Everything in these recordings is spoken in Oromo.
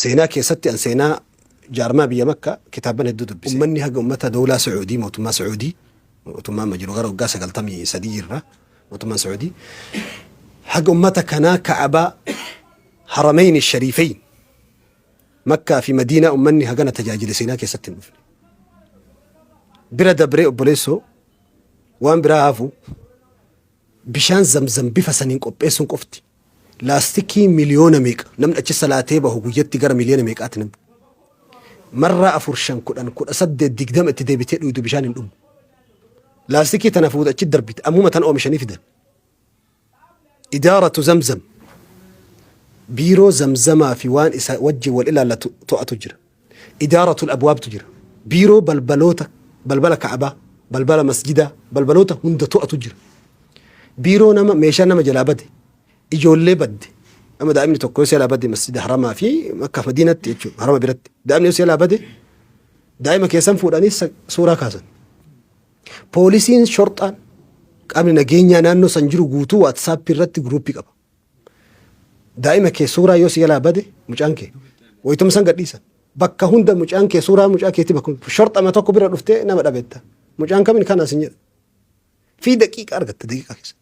Seenaa keessatti an seenaa jaarmaa biyya Makka kitaabban hedduu dubbise. Ummanni haga ummata dowlaa Su'uudii, mootummaa Su'uudii, mootummaa amma jiru gara waggaa 93 jirra, mootummaan Su'uudii. Haga ummata kanaa Ka'abaa Harameyni Shariifeyn, Makkaa fi Madiinaa ummanni hagana tajaajile seenaa keessatti hin dhufne. Bira dabree obboleessoo waan biraa hafu bishaan Zamzam bifa saniin qopheessuun qofti laastikii miliyoona meeqa namni achi salaatee bahu guyyatti gara miliyoona meeqaati namni. Marraa 4 5 10 18 20 itti deebitee dhuydu bishaan hin dhumu. Laastikii tana fuute achi darbite ammuma tana oomishanii fidan. Idaaratu Zamzam biiroo Zamzamaa fi waan isa wajjin wal ilaallatu to'atu jira. Idaaratul Abwaabtu jira. Biiroo balbaloota balbala Ka'abaa, balbala masjidaa, balbaloota hunda to'atu jira. Biiroo nama meeshaa nama jalaa bade, ijoollee badde. Amma daa'imni tokko yoo si jalaa bade masjida haramaa fi Makkaa fi Madiinatti jechuudha harama biratti. Daa'imni yoo si jalaa bade daa'ima keessan fuudhanii suuraa kaasan. Poolisiin shorxaan qaamni nageenyaa naannoo san jiru guutuu WhatsApp irratti guruuppii qaba. Daa'ima kee suuraa yoo si jalaa bade mucaan kee wayituma san gadhiisan. Bakka hunda mucaan kee suuraa mucaa keetii bakka shorxama tokko bira dhuftee nama dhabetta. Mucaan kamin kana sin jedha. Fi daqiiqa argatta daqiiqaa keessatti.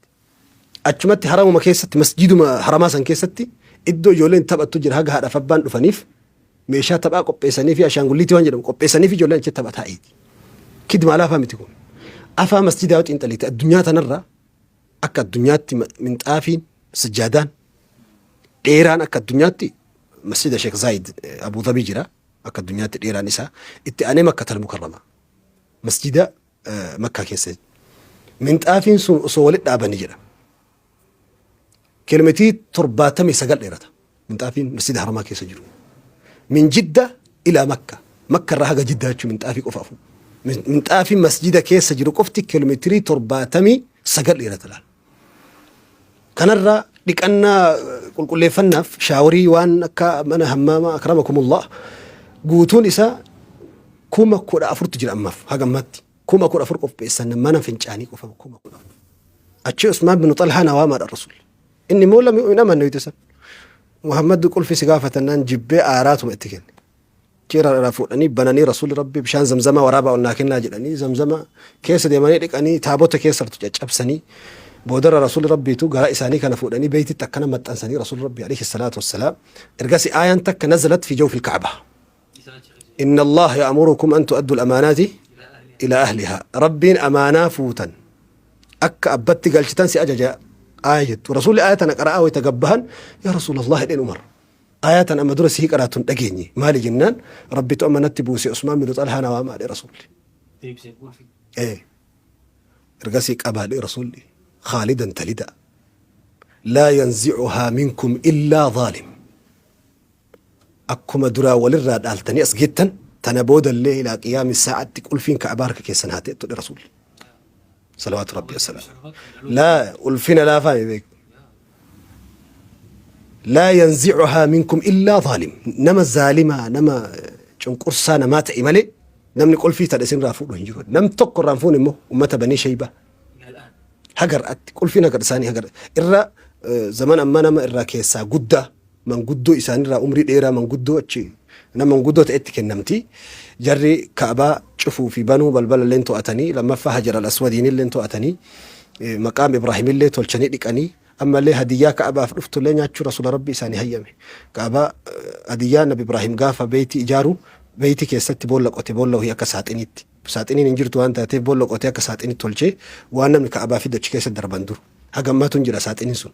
Achumatti haramuma keessatti masjiduma haramaa san keessatti iddoo ijoolleen taphattu jira haga haadhaaf abbaan dhufaniif meeshaa taphaa qopheessanii fi ashaangulliitii waan jedhamu qopheessanii fi ijoolleen achitti taphataa eeti. Kidma alaafaa miti kun. Afaa masjidaa yoo xiinxalite addunyaa tanarraa akka addunyaatti minxaafiin sajjaadaan dheeraan akka addunyaatti masjida Sheekh Zaayid Abu Dhabii jira akka addunyaatti dheeraan isaa itti aanee Makkatal Mukarrama masjida Makkaa keessa minxaafiin sun osoo walitti dhaabanii jedha. Kiiloomeetirii 79 dheerata. Minxaafiin masjida haramaa keessa jiru. Min Jidda ilaa Makka. Makka irraa haga Jiddaa jechuun minxaafii qofa afu. Minxaafiin masjida keessa jiru qofti kiiloomeetirii 79 dheerata laal. Kanarraa dhiqannaa qulqulleeffannaaf shaaworii waan akka mana hammaama akramakumullah guutuun isaa 14,000tu jira ammaaf haga ammaatti. 14,000 qopheessan mana fincaanii qofa 14,000. Achi Usmaan bin Xalhaa na waamaadha Rasuulli. Inni immoo lam hin amanne wayita san. Muhammad qulfi si gaafatannaan jibbee aaraatuma itti kenne. Achi irraa fuudhanii bananii Rasuulli Rabbi bishaan zamzamaa waraabaa ol naa kennaa jedhanii zamzama keessa deemanii dhiqanii taabota keessa jirtu caccabsanii boodarra Rasuulli Rabbiitu garaa isaanii kana fuudhanii beeytitti akkana maxxansanii Rasuulli Rabbi alayhi salaatu wassalaam ergasi aayaan takka nazalat fi jawfil ka'baa. Inna Allah ya'murukum an tu'addu al-amaanaati ila ahliha. Rabbiin amaanaa fuutan akka abbatti galchitan si ajaja aaya jettu. Rasuulli aaya tana qara'aa wayita gabbahan yaa Rasuulallah jedheen Umar. Aaya tana amma dura sii qaraatu hin dhageenye. Maali jennaan Rabbitu amma natti buuse Usmaan bin Xalhaa na waamaa jedhe Rasuulli. Ee. Ergasii qabaa jedhe Rasuulli. Khaalidan talida. Laa yanzi'uhaa minkum illaa zaalim. Akkuma duraa walirraa dhaaltanii as geettan tana boodallee ilaa qiyaami saa'atti qulfiin ka'abaa harka keessan haa ta'ettu jedhe Rasuulli. Salawaatu Rabbi wassalaam. Laa ulfina laafaa mi beeku. Laa yanzicuhaa minkum illaa zaalim. Nama zaalimaa nama cunqursaa namaa ta'e malee namni qulfii tana isinirraa fuudhu hin jiru. Nam tokko irraa hin fuune immoo ummata banii shaybaa. Haga har'aatti qulfiin haga isaanii haga irra zaman ammaa nama irraa keessaa guddaa manguddoo isaanirraa umrii dheeraa manguddoo achi nama manguddoo ta'etti kennamti. Jarri Ka'baa cufuu fi banuu balbala illeen to'atanii lammaffaa Hajar al-Aswadiin illeen to'atanii maqaam Ibraahim illee tolchanii dhiqanii ammallee hadiyyaa Ka'baaf dhuftu illee nyaachuu Rasuula Rabbii isaanii hayyame. Ka'baa hadiyyaa Nabi Ibraahim gaafa beeytii ijaaru beeytii keessatti boolla qote boolla wahii akka saaxiniitti. Saaxiniin hin jirtu waan taateef boolla qotee akka saaxinitti tolchee waan namni Ka'baa fidu achi keessa darban dur. Haga ammaatu hin jira saaxiniin sun.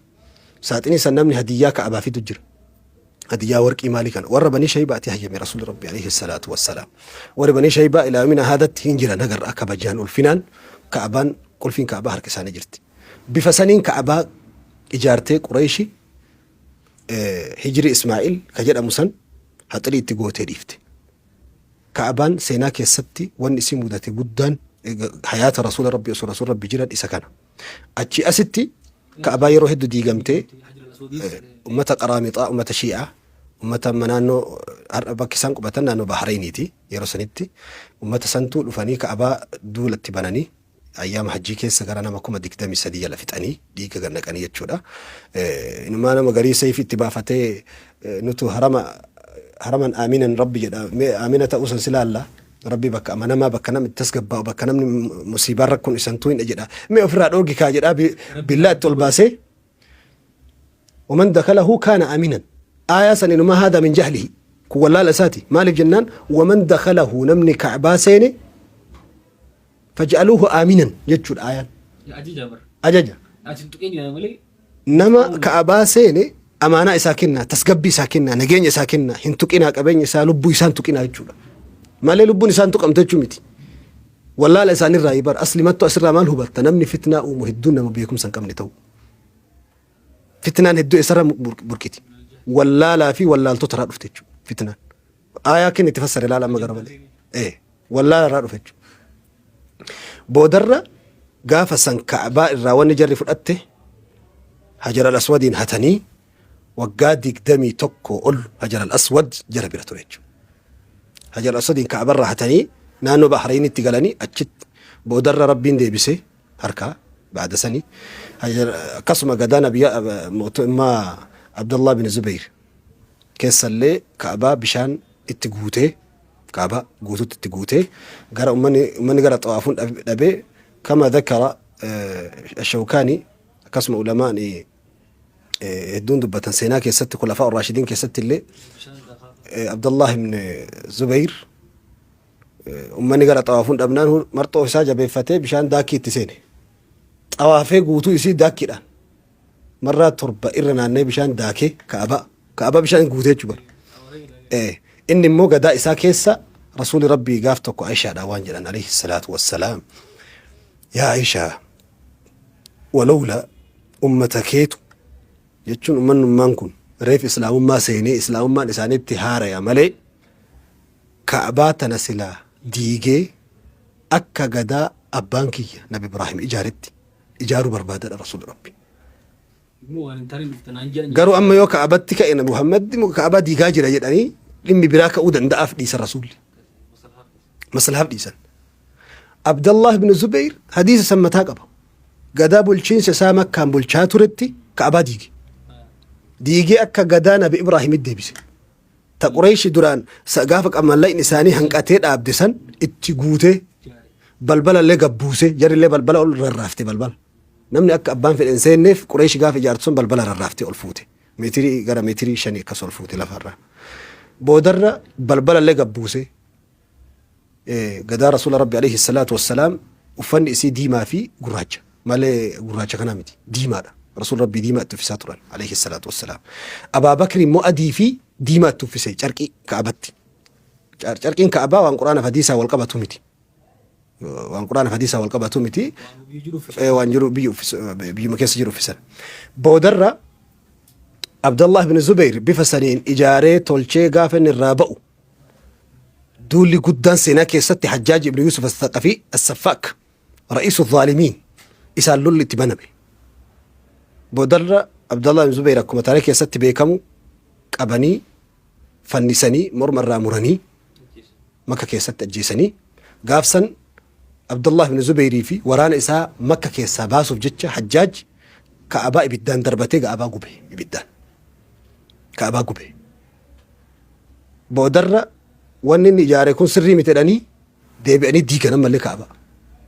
Saaxinii san namni hadiyyaa ka'abaa fidu jira. Hadiyyaa warqii maalii kana. Warra banii shaybaati hayyame Rasuulli Rabbi alayhi salaatu wassalaam. Warri banii shaybaa ilaa yoomina haadatti hin jiran hagarra kabajaan ulfinaan ka'abaan qulfiin ka'abaa harka isaanii jirti. Bifa saniin ka'abaa ijaartee Qureeshi hijri Ismaa'il ka jedhamu san haxirii itti gootee dhiifte. Ka'abaan seenaa keessatti wanni isii mudate guddaan hayaata Rasuula Rabbi osoo Rasuula Rabbi jiran isa kana. Achii asitti Ka'abaa yeroo heddu diigamtee ummata Qaraamixaa, ummata Shii'aa, ummata amma naannoo har'a bakki isaan qubatan naannoo Bahreeyniiti yeroo sanitti ummata santuu dhufanii Ka'abaa duula itti bananii ayyaama hajjii keessa gara nama 23,000 jala fixanii dhiiga gad naqanii jechuudha. Inumaa nama garii sayfii itti baafatee nutu harama Haraman aaminan Rabbi jedha. Mee aamina ta'uu san si laalla. Rabbi bakka amanamaa, bakka namni itti tasgabbaa'u, bakka namni musiibaan rakkoon isan tuqne jedha. Mee ofirraa dhoorgi kaa jedhaa billaa itti ol baasee. Waman dakalahu kaana aaminan. Aayaa san inumaa haadha min jahlihi. Kun wallaala isaati. Maaliif jennaan waman dakalahu namni ka'baa seene faj'aluuhu aaminan jechuudha aayaan. Ajaja bar. Ajaja. Ati hin tuqin malee. Nama ka'abaa seene amaanaa isaa kennaa, tasgabbii isaa kennaa, nageenya isaa kennaa, hin tuqinaa qabeenya isaa, lubbuu isaa hin tuqinaa jechuudha. Malee lubbuun isaa hin tuqamtu jechuu miti. Wallaala isaanirraa bar aslimattu asirraa maal hubatta namni fitnaa uumu hedduun nama beekumsa hin qabne ta'u. Fitnaan hedduu eessarraa burqiti? Wallaalaa fi wallaaltota irraa dhufte jechuudha fitnaan. Aayaa kenni itti fassare ilaala amma gara malee. Ee wallaala irraa dhufe jechuudha. Boodarra gaafa san Ka'baa irraa wanni jarri fudhatte Hajar al-Aswadiin hatanii waggaa 21 ol Hajar al-Aswad jara bira ture jechuudha. Hajar al-Aswadiin Ka'baa irraa hatanii naannoo Bahraynitti galanii achitti boodarra Rabbiin deebise harkaa baada sanii akkasuma gadaa nabiyya mootummaa Abdallah bin Zubayr keessallee Ka'baa bishaan itti guutee Ka'baa guututti itti guutee gara ummanni ummanni gara xawaafuun dhabee kama dhakara Shawkaanii akkasuma ulamaan hedduun dubbatan seenaa keessatti kulafaa Raashidiin keessatti illee Abdallah ibn Zubayr Ummanni gara xawaafuun dhabnaan marxoo isaa jabeeffatee bishaan daakkii itti seene. Xawaafee guutuu isii daakkiidhaan marraa 7 irra naannee bishaan daakee ka'aba ka'aba bishaan guutee jechuudha. Eh, inni immoo gadaa isaa keessa rasuuli rabbii gaaf tokko Aishaadhaan waan jedhan alayhi salaatu wassalaam yaa Aishaa walowla ummata keetu jechuun ummannummaan kun reef islaamummaa seenee islaamummaan isaaniitti haaraya malee Ka'baa tana silaa diigee akka gadaa abbaan kiyya Nabi Ibraahim ijaaretti ijaaruu barbaadadha Rasuulli Rabbi. Immoo waan hin taane dhufte naan jedhan. Garuu amma yoo Ka'abatti ka'e Nabi Muhammad Ka'abaa diigaa jira jedhanii dhimmi biraa ka'uu danda'aaf dhiisan Rasuulli. Maslahaaf dhiisan. Abdallah ibn Zubayr hadiisa san mataa qaba. Gadaa bulchiinsa isaa Makkaan bulchaa turetti Ka'abaa diige. Diigee akka gadaa Nabi Ibraahimitti deebise. Ta Qureeyshi duraan gaafa mallaqni isaanii hanqatee dhaabde san itti guutee balbala illee gabbuuse jarri illee balbala ol rarraafte balbala. Namni akka abbaan fedhe hin seenneef Qureeyshi gaafa ijaartu sun balbala rarraaftee ol fuute. Meetirii gara meetirii shanii akkas ol fuute lafarraa. Boodarra balbala illee gabbuuse Gadaa Rasuula Rabbi alayhi salaatu wassalaam uffanni isii diimaa fi gurraacha malee gurraacha kanaa miti diimaadha. Rasuula Rabbii diimaa itti uffisaa turan alayhi salaatu wassalaam. Abaa Bakri immoo adii fi diimaa itti uffise carqii Ka'abatti. Carqiin Ka'abaa waan Qur'aana fi hadiisaa wal qabatu miti. Waan Qur'aana fi hadiisaa wal qabatu miti. Waan jiru biyya uffisu biyyuma keessa jiru uffisan. Boodarra Abdallah ibn Zubayr bifa saniin ijaaree tolchee gaafa inni irraa ba'u Duulli guddaan seenaa keessatti Hajjaaj ibn Yuusuf As-Saqafii As-Saffaak ra'iisu zaalimiin isaan lolli itti baname. Boodarra Abdallah ibn Zubayr akkuma taarikh keessatti beekamu qabanii fannisanii morma irraa muranii Makka keessatti ajjeesanii gaafsan Abdallah ibn Zubayrii fi waraana isaa Makka keessaa baasuuf jecha Hajjaaj Ka'abaa ibiddaan darbatee Ka'abaa gube ibiddaan. Ka'abaa gube. Boodarra wanni inni ijaare kun sirrii miti jedhanii deebi'anii diigan ammallee Ka'abaa.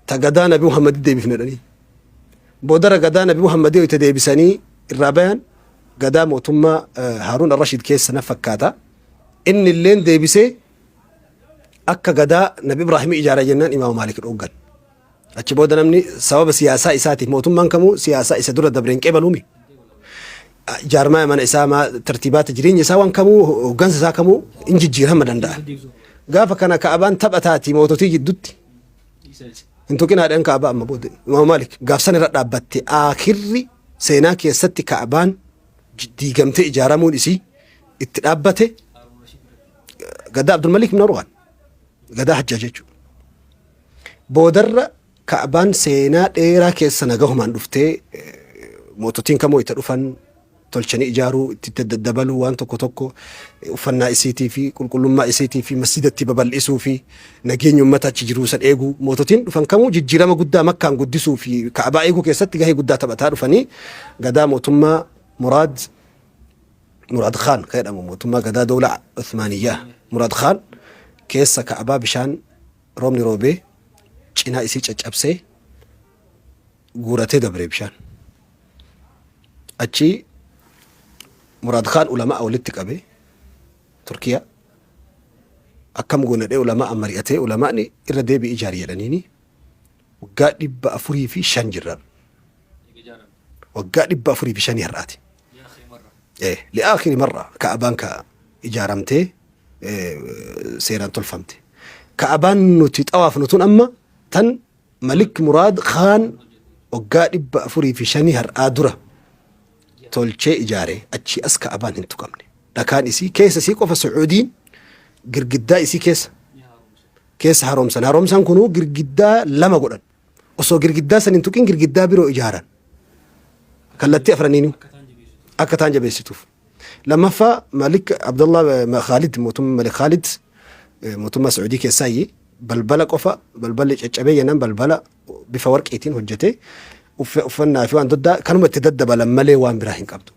Ta gadaa Nabi Muhammaditti deebifne jedhanii. Boodarra gadaa Nabi Muhammadii itti deebisanii irraa bayan gadaa mootummaa Haaruun Ar-Rashiid keessa na fakkaata. Inni illeen deebisee akka gadaa Nabi Ibraahimii ijaara jennaan Imaama Maalik dhooggan. Achi booda namni sababa siyaasaa isaatiif mootummaan kamuu siyaasaa isa dura dabreen qeebaluumi. Jaarmaa mana isaa maa tartiibaata jireenya isaa waan kamuu hoggansa isaa kamuu hin jijjiirama danda'a. Gaafa kana Ka'abaan tapha taati moototii jidduutti hin tuqinaa dhaan Ka'abaa amma booda Imaam Maalik gaafsan irra dhaabbatte aakirri seenaa keessatti Ka'abaan diigamtee ijaaramuun isii itti dhaabbate gadaa Abdulmalik ibn Marwaan gadaa Hajjaa jechuudha. Boodarra Ka'baan seenaa dheeraa keessa nagahumaan dhuftee moototiin kamoo itti dhufan tolchanii ijaaruu itti daddabaluu waan tokko tokko uffannaa isiitii fi qulqullummaa isiitii fi masjidatti babal'isuu fi nageenya uummata achi jiruu san eeguu moototiin dhufan kamuu jijjiirama guddaa Makkaan guddisuu fi Ka'baa eeguu keessatti gahee guddaa taphataa dhufanii gadaa mootummaa Muraad Muraad Khaan ka jedhamu mootummaa gadaa dowla Uthmaaniyyaa Muraad Khaan keessa Ka'abaa bishaan roobni roobee cinaa isii caccabsee guuratee dabre bishaan. Achi Muraad Khaan ulamaa walitti qabe Turkiyaa akkam goona jedhee ulamaa mari'atee ulamaani irra deebi'i ijaari jedhaniini waggaa 405 jirra. Waggaa 405 har'aati. Li'aakhiri marra Ka'abaan ka ijaaramtee seeraan tolfamte. Ka'abaan nuti xawaafnu tun amma tan Malik Muraad Khaan waggaa 405 har'aa dura tolchee ijaare achii as Ka'abaan hin tuqamne. Dhakaan isii keessa isii qofa Su'uudiin girgiddaa isii keessa keessa haaromsan. Haaromsaan kunuu girgiddaa lama godhan. Osoo girgiddaa san hin tuqin girgiddaa biroo ijaaran. Kallattii afraniinuu akka taan jabeessituuf. Lammaffaa Malik Abdullah Khaalid mootummaa Malik Khaalid mootummaa Sacuudii keessaayyi balbala qofa balballi caccabee jennaan balbala bifa warqiitiin hojjetee uffannaa fi waan doddaa kanuma itti daddabalan malee waan biraa hin qabdu.